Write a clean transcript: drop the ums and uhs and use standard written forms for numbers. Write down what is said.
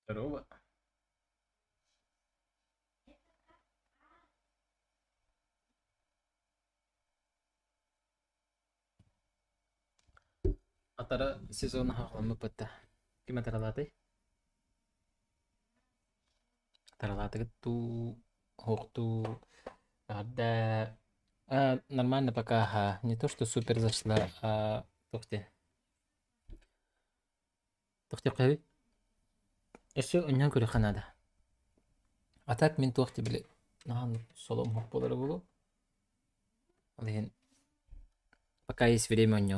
Здорово. Атара сезон аһаҕаламмыппыт да. Ким атаралаатай? Атаралаатыгыт дуу, оһох дуу, эҕэрдээ. А, нормально пока, ага. Не то, что супер зашла, а туох диэн. Туох диэххэ Өссө онньоон көрүөххэ наада. А так мин туох дии били наһаа солом оһох буолара буолуо. Ол иһин пока есть время онньоон.